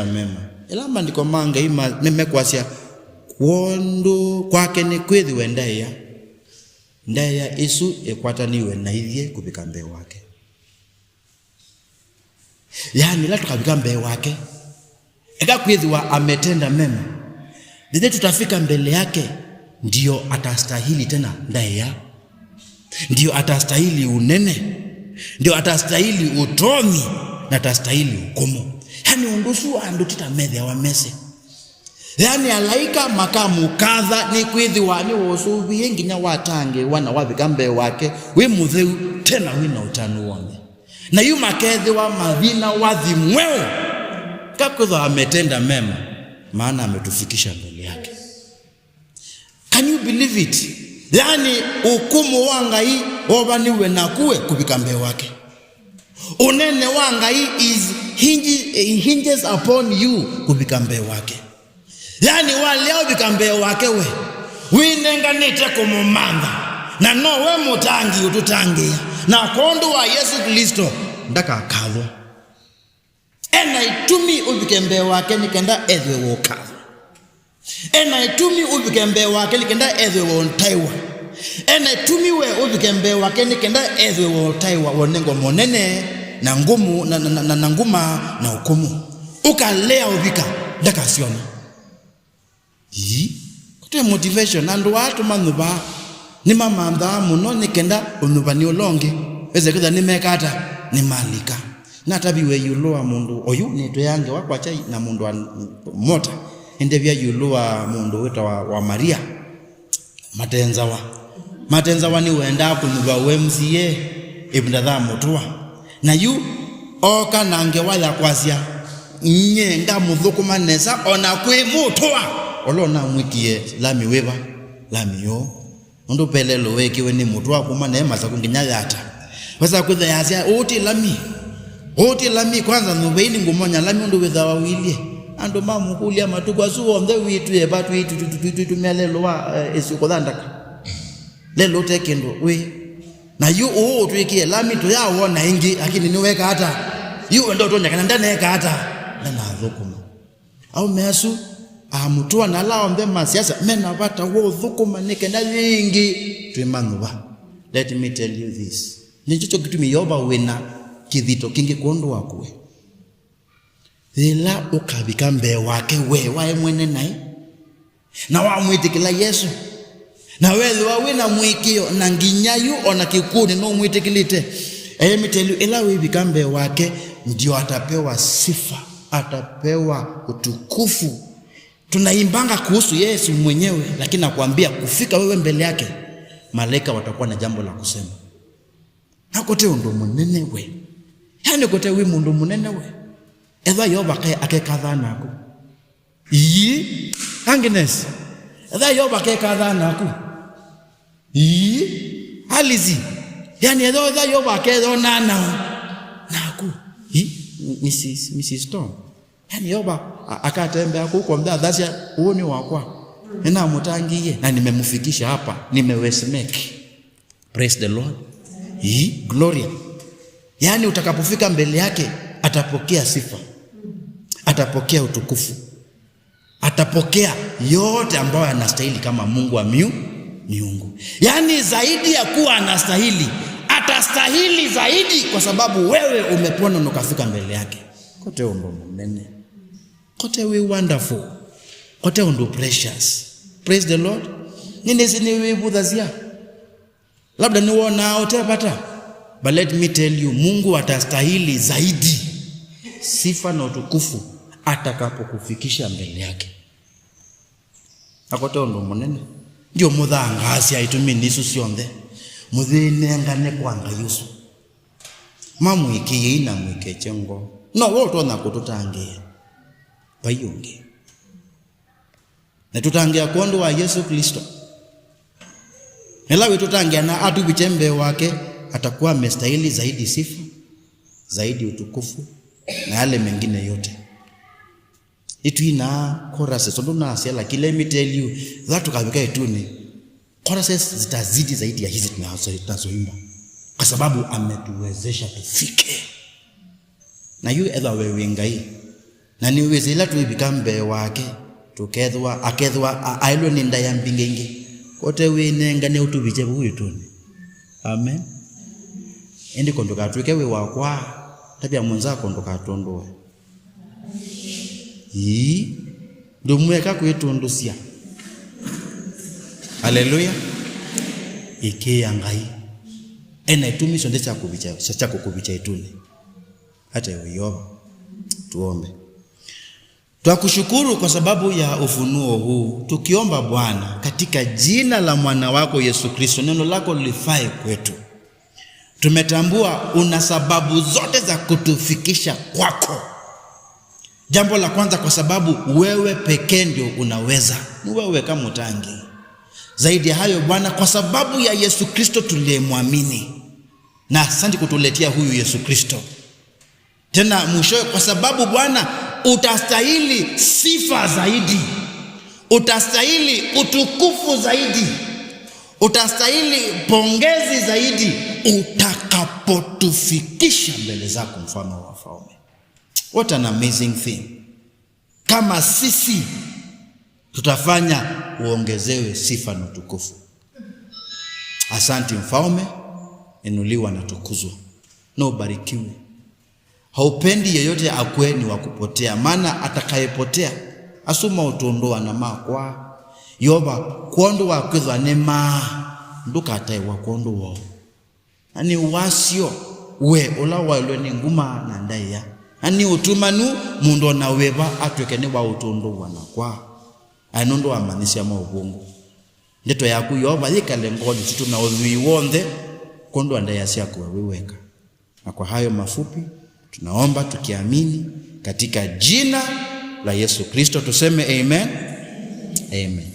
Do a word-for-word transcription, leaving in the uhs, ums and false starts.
mema. Ĩla maandĩko ma Ngai ma-, me-, mekwasya kwondũ kwake nĩ kwĩthĩwe ndaĩa, ndaĩa ĩsu ĩkwatanĩw'e na ithyĩ kũvika mbee wake. Yaani, ĩla tũkavika mbee wake, eka kwĩthĩwa ametenda mema, ndĩthĩ tutafika mbele yake, ndio atastahili tena ndaĩa, ndio atastahili unene, ndio atastahili utonyi, na atastahili hukumu. Yaani, ũndũ ũsu andũ tita methĩawa mesĩ. Yaani, alaĩka makamũkatha nĩ kwĩthĩwa nĩwosũvie nginya watangĩĩwa na wavika mbee wake wĩ mũtheu, tena wĩ na ũtanu w'onthe. Na yu makethĩwa mathi na wathi mweũ, kakwĩthwa ametenda mema, maana ametufikisha mbele yake. Can you believe it? Yaani, ũkũmũ wa Ngai wovaniw'e naku we kũvika mbee wake. Ũnene wa Ngai is hingi-, hinges upon you kũvika mbee wake. Yaani, walea ũvika mbee wake we, wĩnenganĩte kũmũmantha, na no we mũtangi ũtũtangĩĩa, na kwondũ wa Yesũ Klĩsto ndakakathwa. Ena itumi ũvike mbee wake nĩ kenda ethwe wũkathwa. Ena itumi ũvike mbee wake nĩ kenda ethwe wontaĩwa. Ena itumi we ũvike mbee wake nĩ kenda ethwe wontaĩwa, wonengwa monene na ngũmũ, na, na, na, na, na nguma na ũkũmũ. Ũkalea ũvika, ndakasyona. Ii, kũte motivation. Andũ aa tũmanyuvaa nĩmamanthaa mũno nĩ kenda ũnyuvani ũla ũngĩ wĩse kwĩtha nĩmeka ata, nĩmalika. Nataviwe ĩũlũ wa mũndũ oyu, nĩtwĩangewa kwa kyai na mũndũ wa mota, nĩndevya ĩũlũ wa mũndũ wĩtawa wa Maria Matenzawa. Matenzawa nĩwendaa kũnyuva ũ M C A ĩvinda ya mũtũa. Na yu ooka na ngewa ya kwasya, "Nyie ngamũthũkũma nesa o na kwĩ mũtũa." Ũla ũnamwĩkie lami wĩva? Lami ũũ. Nũndũ ve lelũ weekiwe nĩ mũtũa kuma naĩ Masaku nginya Yata. Wesa kwĩtha yasya, "Ũũ ti lami. Ũũ ti lami, kwanza nyuvei nĩngũmonya lami ũndũ wĩthawa ũilye." Andũ mamũkũlya matukũ asu onthe, "Wĩtwĩe va twĩtũmĩa lelũ wa, eh, ĩsyũko ya ndaka? Lelũ ũte kĩndũ wĩ." Na yu ũũ ũtwĩkĩe lami tũyawona ĩngĩ, lakini nĩweka ata? Yu wenda ũtonya kana ndaneka ata? Ndanathũkũma. Aũme asu amũtũa na ala onthe ma siasa mena vata wa ũthũkũma nĩ kenda yĩngĩ twĩmanyuva. Let me tell you this. Nĩkyo kĩtumi Yeova wĩna kĩthito kĩngĩ kwondũ waku we. Yĩla ũkavika mbee wake we waĩ mwene naĩ, na wamwĩtĩkĩla Yesũ, na wethĩwa wĩ na mũĩkĩĩo, na nginya yu o na kĩkw'ũnĩ nũmwĩtĩkĩlĩte, let me tell you, ĩla wĩvika mbee wake, ndio atapewa sifa, atapewa utukufu. Tunaimbanga kuhusu Yesu mwenyewe, lakini nakwambia, kufika wewe mbele yake, malaika watakuwa na jambo la kusema. Na kote ũndũ mũnene we. Yaani kote wĩ mũndũ mũnene we. Ethwa Yeova ke-, akekathaa naku. Ii, Agnes. Ethwa Yeova akekathaa naku. Ii, Alice. Yaani ethwa, ethwa Yeova akethonaa nao. Naku. Ii, Missus, Missus Tom. Yaani Yeova a-, akatembea kũu kwa mthathasya, "Ũũ nĩ wakwa. Nĩnamũtangĩie na nimemfikisha hapa, nimewesmake." Praise the Lord. Ii, Gloria. Yaani utakapofika mbele yake, atapokea sifa. Atapokea utukufu. Atapokea yote ambayo anastahili kama Mungu wa miu-, miungu. Yaani zaidi ya kuwa anastahili, atastahili zaidi kwa sababu wewe umepona na ukafika mbele yake. Kote ũndũ mũnene. Kote wĩ wonderful. Kote ũndũ precious. Praise the Lord. Nĩnĩsĩ nĩwĩvũthasya. Labda nĩwonaa ũte vata. But let me tell you, Mungu atastahili zaidi sifa na utukufu atakapokufikisha mbele yake. Akote ũndũ mũnene. Ndio mũthangaasya itumi isu syonthe. Mũyĩnengane kwa Ngai ũsu. Mamwĩkĩei na mwĩkekye ngoo. No we ũtonya kũtũtangĩĩa. Vai ũngĩ. Na tũtangĩa kwondũ wa Yesũ Klĩsto. Ĩla wĩtũtangĩa na atũvikye mbee wake, atakuwa amestahili zaidi sifa, zaidi utukufu, na yale mengine yote. Nĩtwinaa choruses, ũndũ nasya, lakini let me tell you, that tũkavika ĩtunĩ, choruses zitazidi zaidi ya hizi tunazo-, tunazoimba. Kwa sababu ametuwezesha tufike. Na yu ethwa we wĩ Ngai, Na nĩwĩsĩ ĩla twĩvika mbee wake, tũkethĩwa, akethĩwa a-, aĩlwe nĩ ndaĩa mbingĩ ingĩ. Kote wĩnengane ũtũvikye vau ĩtunĩ. Amen. Ĩndĩ ko ndũkatw'ĩke wĩ wakwa, tavya mwenzako ndũkatũndũe. Ii, ndũmwĩka kwĩtũndũsya. Haleluya. Ĩkĩĩa Ngai. Ena itumi syonthe sya kũvikya, sya, sya kũkũvikya ĩtunĩ. Hata Yehova. Tuombe. Twakushukuru kwa sababu ya ufunuo huu, tukiomba Bwana, katika jina la mwana wako Yesu Kristo, neno lako lifae kwetu. Tumetambua una sababu zote za kutufikisha kwako. Jambo la kwanza, kwa sababu wewe pekee ndio unaweza. Ni wewe kama utangi. Zaidi ya hayo, Bwana, kwa sababu ya Yesu Kristo tuliyemwamini. Na asante kutuletea huyu Yesu Kristo. Tena mwishowe, kwa sababu Bwana, utastahili sifa zaidi, utastahili utukufu zaidi, utastahili pongezi zaidi utakapotufikisha mbele zako, Mfalme wa wafalme. What an amazing thing! Kama sisi tutafanya, uongezewe sifa na utukufu. Asante Mfalme, inuliwa na tukuzwa na ubarikiwe. Haupendi yeyote akwe ni wa kupotea, maana atakayepotea asuma ũtũndũa na makwa. Yehova, kwondũ wa kwĩthwa nĩ maa, ndũkataĩwa kwondũ woo. Na nĩ wasyo we ũla waĩlwe nĩ nguma na ndaĩa, na nĩ ũtumanu mũndũ o na wĩva atw'ĩke nĩ wa ũtũndũa nakwa, aĩ nũndũ wa manyĩsya ma ũvũngũ. Ndeto yaku, Yehova, yĩkale ngoonĩ sitũ na ũthwii w'onthe, kwondũ wa ndaĩa syaku we wĩ weka. Na kwa hayo mafupi, tunaomba tukiamini katika jina la Yesu Kristo, tuseme amen. Amen.